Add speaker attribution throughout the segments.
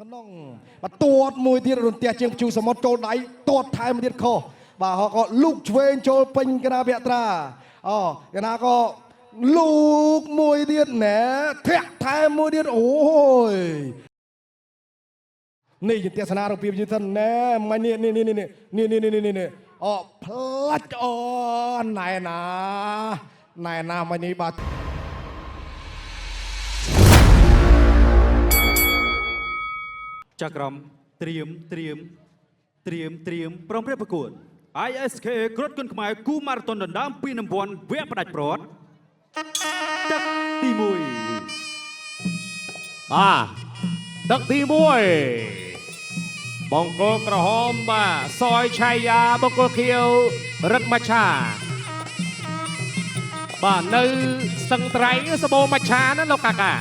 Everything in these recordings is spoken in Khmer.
Speaker 1: ក្នុងបាទទាត់មួយទៀតរន្ទះជាងព្យុសមុទ្រចូលដៃទាត់ថែមមួយទៀតខុសបាទហកក៏លូកឆ្វេងចូលពេញកណាវត្រាអូកណាក៏លូកមួយទៀតណែធាក់ថែមមួយទៀតអូយនេះជាទស្សនារូបភាពយឺសិនណែមិញនេះនេះនេះនេះនេះនេះនេះនេះនេះអូផ្លាច់អូណែណាណែណាមិញនេះបាទ
Speaker 2: ចក្រមត្រៀមត្រៀមត្រៀមត្រៀមព្រមព្រៀបប្រកួត ISK គ្រុតគុនខ្មែរគូម៉ារ៉ាតុនដណ្ដើមពីររង្វាន់វគ្គផ្ដាច់ព្រាត់ទឹកទី1
Speaker 3: បាទទឹកទី1បង្គោលក្រហមបាទសយឆៃយ៉ាបង្គោលខៀវរឹកមច្ឆាបាទនៅស្ទឹងត្រែងសបោមច្ឆាណាលោកកាកា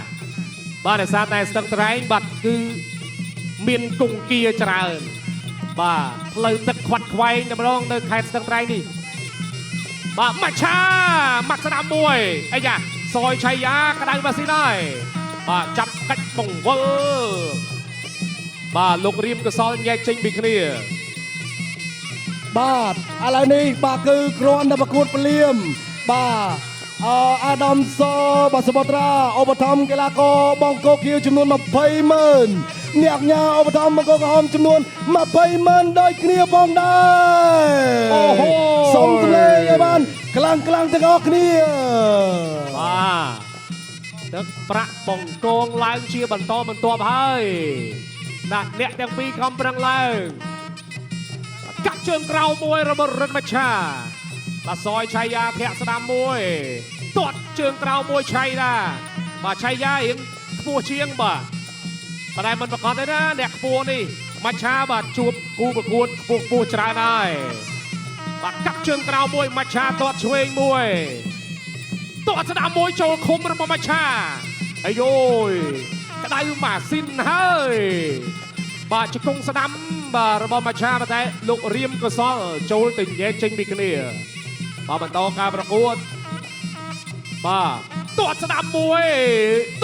Speaker 3: បាទដោយសារតែស្ទឹងត្រែងបាទគឺមានគង្គគាច្រើនបាទផ្លូវទឹកខ្វាត់ខ្វែងតែម្ដងនៅខេត្តស្ទឹងត្រែងនេះបាទមច្ឆាម៉ាត់ស្ដាំមួយអាយ៉ាសយឆៃយ៉ាក្តៅម៉ាស៊ីនហើយបាទចាប់កាច់បង្វិលបាទលោករៀមកសលញែកចេញពីគ្នា
Speaker 1: បាទឥឡូវនេះបាទគឺគ្រាន់តែប្រកួតភ្លាមបាទអអាដាមសបាទសបត្រាឧបត្ថម្ភកីឡាករបង្គោលខៀវចំនួន20ម៉ឺនអ្នកញ៉ាឧបត្ថម្ភបង្គោលក្រហមចំនួន20ម៉ឺនដូចគ្នាផងដែរ
Speaker 3: អូហូ
Speaker 1: សូមសម្លេងឲ្យបានខ្លាំងខ្លាំងទាំងអស់គ្នា
Speaker 3: បាទទឹកប្រាក់បង្គងឡើងជាបន្តបន្ទាប់ហើយណាអ្នកទាំងពីរខំប្រឹងឡើងកាត់ជើងក្រៅមួយរបស់រិនមច្ឆាបាទសយឆៃយ៉ាធាក់ស្ដាំមួយទាត់ជើងក្រៅមួយឆៃដាបាទឆៃយ៉ារៀងខ្ពស់ជាងបាទប៉ុន្តែមិនប្រកាសទេណាអ្នកខ្ពស់នេះមច្ឆាបាទជួបគូប្រកួតខ្ពស់ខ្ពស់ច្រើនហើយបាទកាត់ជើងក្រៅមួយមច្ឆាទាត់ឆ្វេងមួយ តោះស្ដាំមួយចូលឃុំរបស់មច្ឆាអាយយក្តៅម៉ាស៊ីនហើយបាទជង្គង់ស្ដាំបាទរបស់មច្ឆាប៉ុន្តែលោករៀមកសលចូលទៅញែកចេញពីគ្នាបាទបន្តការប្រកួតបាទតោះស្ដាំមួយ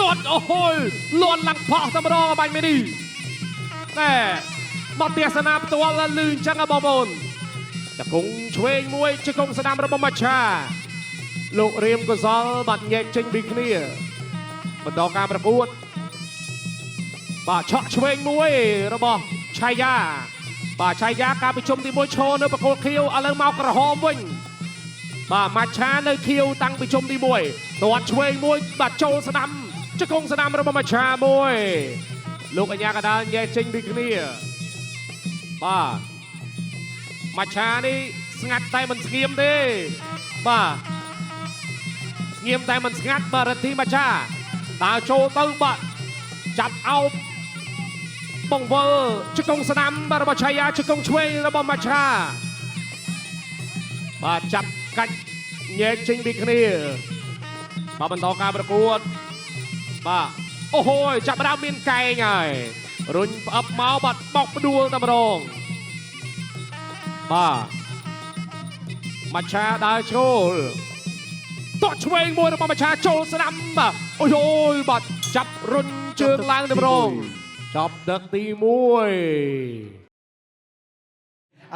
Speaker 3: តោះអូយលន់ឡើងផោះតែម្ដងបាញ់មេនេះណែមកទស្សនាផ្ទាល់លឺអញ្ចឹងហ៎បងប្អូនជង្គង់ឆ្វេងមួយជង្គង់ស្ដាំរបស់មច្ឆា លោករៀមកុសលបាទញែកចេញពីគ្នាបន្តការប្រកួតបាទឆក់ឆ្វេងមួយរបស់ឆៃយ៉ាបាទឆៃយ៉ាការប្រជុំទី1ឈរនៅបកគលខៀវឥឡូវមកក្រហមវិញបាទម៉ាឆានៅខៀវតាំងពីជុំទី1ទាត់ឆ្វេងមួយបាទចូលស្ដាំជង្គង់ស្ដាំរបស់ម៉ាឆាមួយលោកអញ្ញាកដាលញែកចេញពីគ្នាបាទម៉ាឆានេះស្ងាត់តែមិនស្ងៀមទេបាទ ស្ងៀមតែមិនស្ងាត់បាទរិទ្ធីមច្ឆាដើរចូលទៅបាទចាប់អោបបង្វិលជង្គង់ស្ដាំបាទរបស់ឆៃយ៉ាជង្គង់ឆ្វេងរបស់មច្ឆាបាទចាប់កាច់ញែកចេញពីគ្នាបាទបន្តការប្រកួតបាទអូហូយចាប់ផ្ដើមមានកែងហើយរុញផ្អឹបមកបាទបោកផ្ដួលតែម្ដងបាទមច្ឆាដើរចូល តក់ឆ្វេងមួយរបស់មច្ឆាចូលស្ដាំបាទអូយអូយបាទចាប់រុញជើងឡើងទៅម្ដងចាប់ដឹកទី1
Speaker 1: ឥ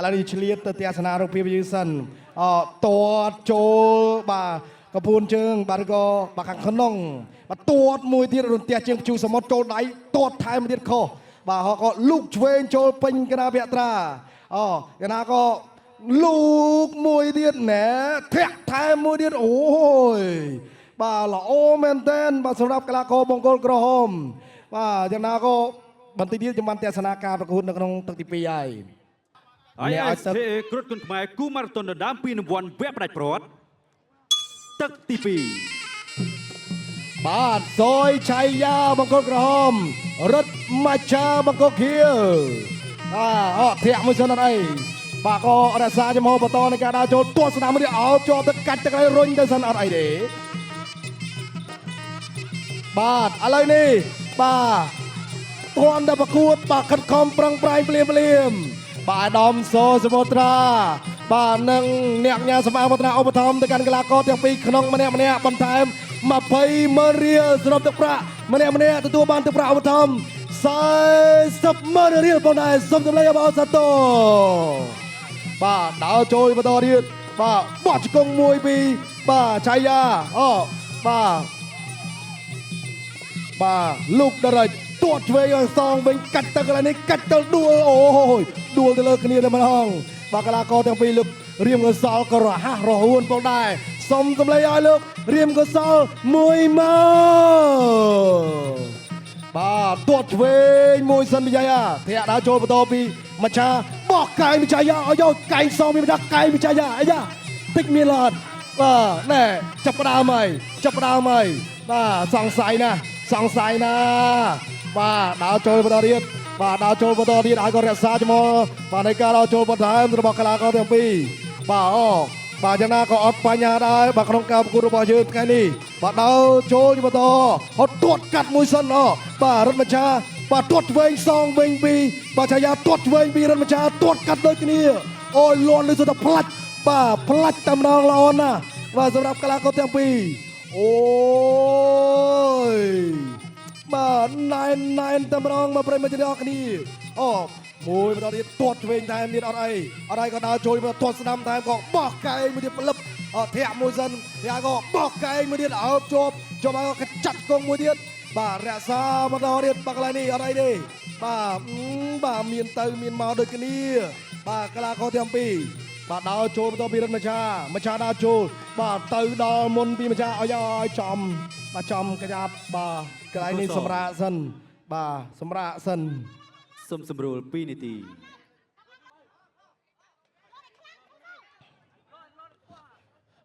Speaker 1: ឡូវនេះឆ្លៀតទៅទស្សនារូបភាពយឺសិនអតតចូលបាទកពូនជើងបាទឬក៏បាទខាងក្នុងបាទទាត់មួយទៀតរន្ទះជាងព្យុសមុទ្រចូលដៃទាត់ថែមមួយទៀតខុសបាទហកក៏លូកឆ្វេងចូលពេញកណាវត្រាអូកណាក៏លូកមួយទៀតណែធាក់ថែមមួយទៀតអូយបាទល្អមែនតែនបាទសម្រាប់កីឡាករបង្គោលក្រហមបាទយ៉ាងណាក៏បន្តិចទៀតខ្ញុំបានទស្សនាការប្រកួតនៅក្នុងទឹកទី2ហើយ អ្នកឲ្យទឹក
Speaker 2: ISK គ្រុតគុនខ្មែរគូម៉ារ៉ាតុនដណ្ដើមពីររង្វាន់វគ្គផ្ដាច់ព្រាត់ទឹកទី2
Speaker 1: បាទសយឆៃយ៉ាបង្គោលក្រហមរិទ្ធមច្ឆាបង្គោលខៀវអាអត់ធាក់មួយសិនអត់អីបាទក៏រក្សាចំហបន្តនៃការដើរចូលទស្សនាមួយនេះអោបជាប់ទៅកាច់ទឹកឲ្យរុញទៅសិនអត់អីទេបាទឥឡូវនេះបាទទាន់តែប្រកួតបាទខិតខំប្រឹងប្រែងភ្លាមភ្លាមបាទអាដាមសសមុទ្រាបាទនិងអ្នកញ៉ាសម្អាងវឌ្ឍនាឧបត្ថម្ភទៅកាន់កីឡាករទាំងពីរក្នុងម្នាក់ម្នាក់បន្ថែម20ម៉ឺនរៀលសរុបទឹកប្រាក់ម្នាក់ម្នាក់ទទួលបានទឹកប្រាក់ឧបត្ថម្ភ 50ម៉ឺនរៀលផងដែរសូមសម្លេងអបអរសាទរបាទដើរចូលបន្តទៀតបាទបោះជង្គង់មួយពីរបាទឆៃយ៉ាអូបាទបាទលោកដរិចទាត់ឆ្វេងឲ្យសងវិញកាច់ទៅកន្លែងនេះកាច់ទៅដួលអូយដួលទៅលើគ្នាតែម្ដងបាទកីឡាករទាំងពីរលោករៀមកសលក៏រហ័សរហួនផងដែរសូមសម្លេងឲ្យលោករៀមកសលមួយមកបាទទាត់ឆ្វេងមួយសិនវិយាធាក់ដើរចូលបន្តពីមច្ឆាបោះកែងវិជាឲ្យយកកែងសងពីមច្ឆាកែងវិជាអាយ៉ាតិចមានឡត់បាទណែចាប់ផ្ដើមហើយចាប់ផ្ដើមហើយបាទសង្ស័យណាស់សង្ស័យណាស់បាទដើរចូលបន្តទៀតបាទដើរចូលបន្តទៀតឲ្យក៏រក្សាចំហបាទនៃការដើរចូលបន្ថែមរបស់កីឡាករទាំងពីរបាទអូបាទយ៉ាងណាក៏អត់បញ្ហាដែរបាទក្នុងការប្រកួតរបស់យើងថ្ងៃនេះបាទដើរចូលបន្តហត់ទាត់កាត់មួយសិនអូបាទរិទ្ធមច្ឆាបាទទាត់ឆ្វេងសងវិញពីបាទឆាយាទាត់ឆ្វេងពីរិទ្ធមច្ឆាទាត់កាត់ដូចគ្នាអូយលន់លឺសុទ្ធតែផ្លាច់បាទផ្លាច់តែម្ដងល្អណាស់បាទសម្រាប់កីឡាករទាំងពីរអូយបាទណែនណែនតែម្ដងមកប្រិយមិត្តទាំងអស់គ្នាអូមួយបន្តទៀតទាត់ឆ្វេងថែមទៀតអត់អីអត់អីក៏ដើរចូលមកទាត់ស្ដាំថែមក៏បោះកែងមួយទៀតផ្លឹបអត់ធាក់មួយសិនធាក់ក៏បោះកែងមួយទៀតអោបជាប់ជាប់ហើយក៏កចាត់កងមួយទៀតបាទរក្សាបន្តទៀតបាទកន្លែងនេះអត់អីទេបាទបាទមានទៅមានមកដូចគ្នាបាទកីឡាករទាំងពីរបាទដើរចូលបន្តពីរិទ្ធមច្ឆាមច្ឆាដើរចូលបាទទៅដល់មុនពីមច្ឆាឲ្យឲ្យចំបាទចំកញ្ញាប់បាទកន្លែងនេះសម្រាប់សិនបាទសម្រាប់សិន
Speaker 2: សូមសម្រួល2នាទី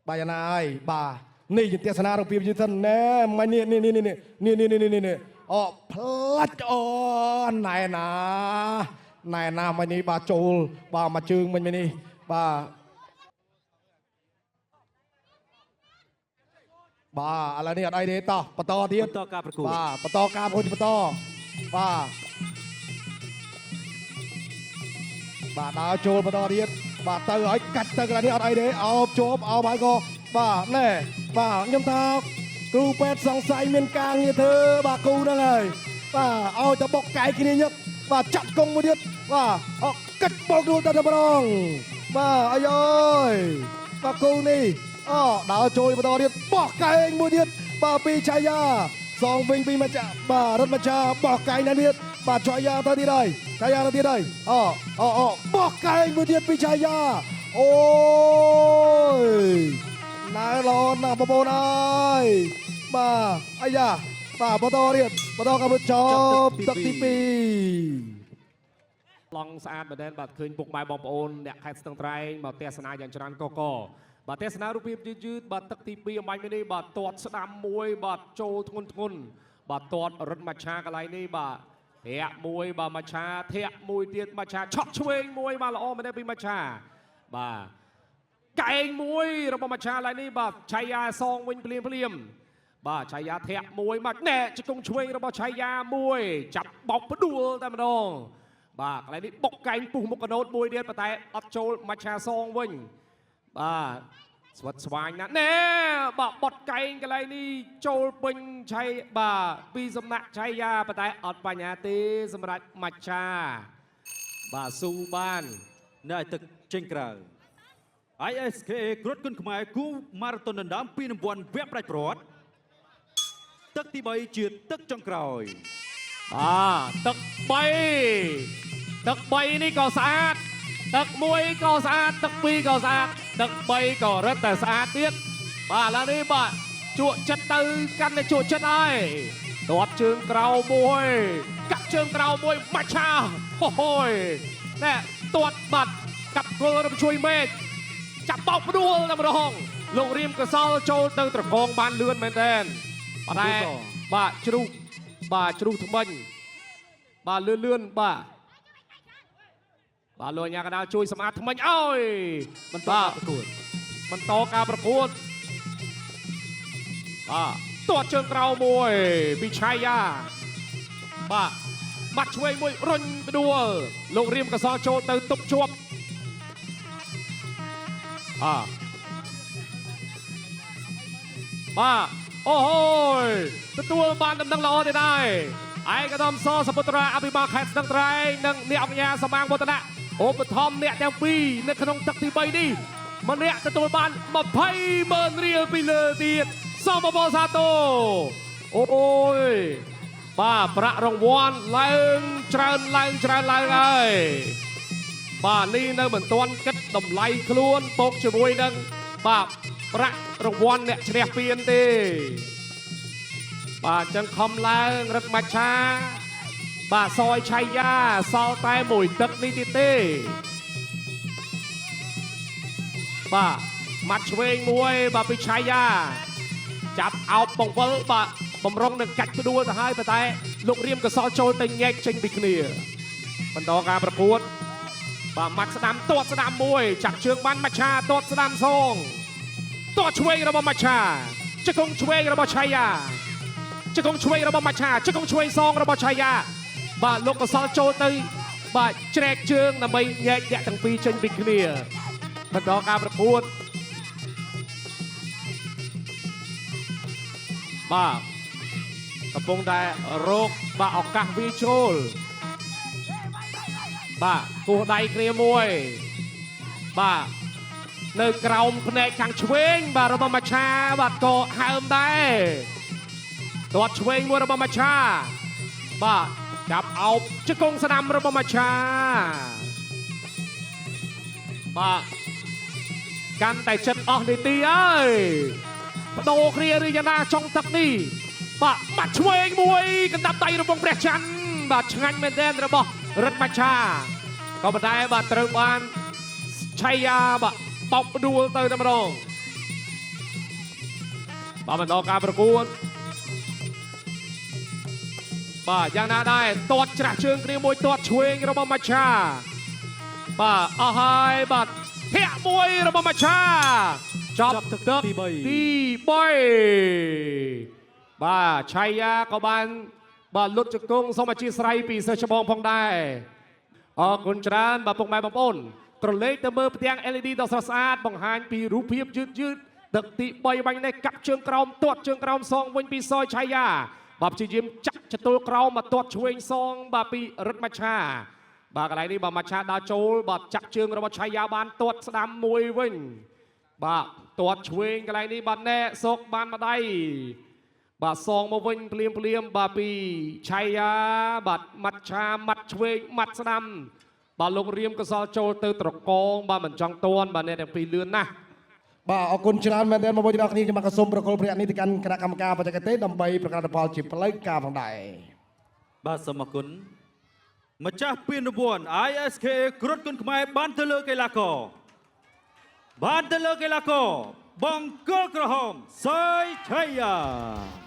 Speaker 1: បាទយ៉ាងណាហើយបាទនេះជាទស្សនារូបភាពយឺតសិនណែមិញនេះនេះនេះនេះនេះនេះនេះនេះអូផ្លាច់អូណែណាណែណាមិញនេះបាទចូលបាទមកជើងមិញមិញនេះបាទបាទឥឡូវនេះអត់អីទេតោះបន្តទៀត
Speaker 2: បន្តការប្រកួត
Speaker 1: បាទបន្តការប្រកួតបន្តបាទបាទដើរចូលបន្តទៀតបាទទៅឲ្យកាច់ទៅកន្លែងនេះអត់អីទេអោបជាប់អោបហើយក៏បាទណែបាទខ្ញុំថាគ្រូពេទ្យសង្ស័យមានការងារធ្វើបាទគូហ្នឹងហើយបាទឲ្យទៅបុកកែគ្នាញឹកបាទចាត់កងមួយទៀតបាទអកកាច់បោកដួលតែម្ដងបាទអាយអើយបាទគូនេះអូដើរចូលបន្តទៀតបោះកែងមួយទៀតបាទពីឆាយាសងវិញពីម្ចាស់បាទរិទ្ធម្ចាស់បោះកែងណាទៀតបាទឆាយាទៅទៀតហើយឆាយាទៅទៀតហើយអូអូអូបោះកែងមួយទៀតពីឆាយាអូយណែល្អណាស់បងប្អូនអើយបាទអាយ៉ាបាទបន្តទៀតបន្តកម្ពុជាចប់ទឹកទី2
Speaker 3: ឡង់ស្អាតមែនទែនបាទឃើញពុកម៉ែបងប្អូនអ្នកខេត្តស្ទឹងត្រែងមកទស្សនាយ៉ាងច្រើនកកបាទទស្សនារូបភាពយឺតយឺតបាទទឹកទី2អំបញ្ញមិញនេះបាទទាត់ស្ដាំមួយបាទចូលធ្ងន់ធ្ងន់បាទទាត់រិទ្ធមច្ឆាកន្លែងនេះបាទធាក់មួយបាទមច្ឆាធាក់មួយទៀតមច្ឆាឆក់ឆ្វេងមួយបាទល្អមែនទែនពីមច្ឆាបាទកែងមួយរបស់មច្ឆាកន្លែងនេះបាទឆៃយ៉ាសងវិញភ្លាមភ្លាមបាទឆៃយ៉ាធាក់មួយមកណែជង្គង់ឆ្វេងរបស់ឆៃយ៉ាមួយចាប់បោកផ្ដួលតែម្ដង បាទកន្លែងនេះបុកកែងពុះមុខកណូតមួយទៀតប៉ុន្តែអត់ចូលមច្ឆាសងវិញបាទស្វិតស្វាញណាស់ណែបាទបត់កែងកន្លែងនេះចូលពេញឆៃបាទពីសំណាក់ឆៃយ៉ាប៉ុន្តែអត់បញ្ហាទេសម្រាប់មច្ឆាបាទស៊ូបាន
Speaker 2: នៅឲ្យទឹកចេញក្រៅ ISKA គ្រុតគុនខ្មែរគូម៉ារ៉ាតុនដណ្ដើមពីរង្វាន់វគ្គផ្ដាច់ព្រ័ត្រទឹកទី3ជាទឹកចុងក្រោយ
Speaker 3: បាទទឹក3ទឹក3នេះក៏ស្អាតទឹក1ក៏ស្អាតទឹក2ក៏ស្អាតទឹក3ក៏រឹតតែស្អាតទៀតបាទឥឡូវនេះបាទជក់ចិត្តទៅកាន់តែជក់ចិត្តហើយទាត់ជើងក្រោមមួយកាក់ជើងក្រោមមួយម៉ាច់ឆាហូហូយណែទាត់បាត់កាប់គល់រំជួយមេឃចាប់បោកផ្ដួលតែម្ដងលោករៀមកសលចូលទៅត្រកងបានលឿនមែនទែនបាទតែបាទជ្រុះបាទជ្រុះថ្មិញបាទលឿនលឿនបាទបាទលោកអាញាកណ្ដាលជួយសម្អាតថ្មិញអើយ
Speaker 2: បន្តការប្រកួត
Speaker 3: បន្តការប្រកួតបាទទាត់ជើងក្រោមមួយពីឆៃយ៉ាបាទបាត់ឆ្វេងមួយរុញផ្ដួលលោករៀមកសលចូលទៅទប់ជាប់អាបាទអូហូយទទួលបានដំណឹងល្អទេដែរ ឯកឧត្តមសសពុត្រាអភិបាលខេត្តស្ទឹងត្រែងនិងអ្នកអង្គញាសមាងវឌ្ឍនៈឧបត្ថម្ភអ្នកទាំងពីរនៅក្នុងទឹកទី3នេះម្នាក់ទទួលបាន20ម៉ឺនរៀលពីលើទៀតសូមអបអរសាទរអូយបាទប្រាក់រង្វាន់ឡើងច្រើនឡើងច្រើនឡើងហើយបាទនេះនៅមិនទាន់គិតតម្លៃខ្លួនបូកជាមួយនឹងបាទប្រាក់រង្វាន់អ្នកឈ្នះពានទេ បាទអញ្ចឹងខំឡើងរឹតម៉ាច់ឆាបាទសយឆៃយ៉ាសល់តែមួយទឹកនេះទៀតទេបាទម៉ាត់ឆ្វេងមួយបាទពីឆៃយ៉ាចាប់អោបបង្វិលបាទបំរុងនឹងកាច់ផ្ដួលទៅហើយប៉ុន្តែលោករៀមកសលចូលទៅញែកចេញពីគ្នាបន្តការប្រកួតបាទម៉ាត់ស្ដាំទាត់ស្ដាំមួយចាក់ជើងបានម៉ាច់ឆាទាត់ស្ដាំសងទាត់ឆ្វេងរបស់ម៉ាច់ឆាជង្គង់ឆ្វេងរបស់ឆៃយ៉ា ជង្គង់ឆ្វេងរបស់ម៉ាឆាជង្គង់ឆ្វេងសងរបស់ឆាយាបាទលោកកសលចូលទៅបាទជ្រែកជើងដើម្បីញែកអ្នកទាំងពីរចេញពីគ្នាបន្តការប្រកួតបាទកំពុងតែរកបាទឱកាសវាយចូលបាទគោះដៃគ្នាមួយបាទនៅក្រោមភ្នែកខាងឆ្វេងបាទរបស់ម៉ាឆាបាទក៏ហើមដែរ ទាត់ឆ្វេងមួយរបស់ម៉ាឆាបាទចាប់អោបជង្គង់ស្ដាំរបស់ម៉ាឆាបាទកាន់តែចិត្តអស់នីតិហើយបដូរគ្នាឬយ៉ាងណាចុងទឹកនេះបាទបាត់ឆ្វេងមួយកណ្ដាប់ដៃរបស់ព្រះច័ន្ទបាទឆ្ងាញ់មែនទែនរបស់រិទ្ធម៉ាឆាក៏ប៉ុន្តែបាទត្រូវបានឆៃយ៉ាបាទបោកផ្ដួលទៅតែម្ដងបាទបន្តការប្រកួត បាទយ៉ាងណាដែរទាត់ច្រាស់ជើងគ្នាមួយទាត់ឆ្វេងរបស់ម៉ាឆាបាទអស់ហើយបាទធាក់មួយរបស់ម៉ាឆាចប់
Speaker 2: ចប់ទឹក
Speaker 3: ទឹក
Speaker 2: ទីបី
Speaker 3: ទី3បាទឆៃយ៉ាក៏បានបាទលុតជង្គង់សូមអធិស្ឋានពីសិស្សច្បងផងដែរអរគុណច្រើនបាទពុកម៉ែបងប្អូនក្រឡេកទៅមើលផ្ទាំង LED ដ៏ស្រស់ស្អាតបង្ហាញពីរូបភាពយឺតយឺតទឹកទី3បាញ់នេះកាប់ជើងក្រោមទាត់ជើងក្រោមសងវិញពីសយឆៃយ៉ាបាទព្យាយាមចាក់ចតុលក្រោមមកទាត់ឆ្វេងសងបាទពីរិទ្ធមច្ឆាបាទកន្លែងនេះបាទមច្ឆាដើរចូលបាទចាក់ជើងរបស់ឆៃយ៉ាបានទាត់ស្ដាំមួយវិញបាទទាត់ឆ្វេងកន្លែងនេះបាទណែសុកបានម្ដាយបាទសងមកវិញភ្លាមភ្លាមបាទពីឆៃយ៉ាបាទមច្ឆាម៉ាត់ឆ្វេងម៉ាត់ស្ដាំបាទលោករៀមកសលចូលទៅត្រកងបាទមិនចង់តន់បាទអ្នកទាំងពីរលឿនណាស់
Speaker 1: បាទអរគុណច្រើនមែនទែនបងប្អូនទាំងអស់គ្នាខ្ញុំបាទក៏សូមប្រកល់ព្រះនេះទៅកាន់គណៈកម្មការបច្ចេកទេសដើម្បីប្រកាសផលជាផ្លូវការផងដែរ
Speaker 2: បាទសូមអរគុណម្ចាស់ពានរង្វាន់ ISKA គ្រុឌគុនខ្មែរបានទៅលើកីឡាករបានទៅលើកីឡាករបង្គោលក្រហមសយឆៃយ៉ា។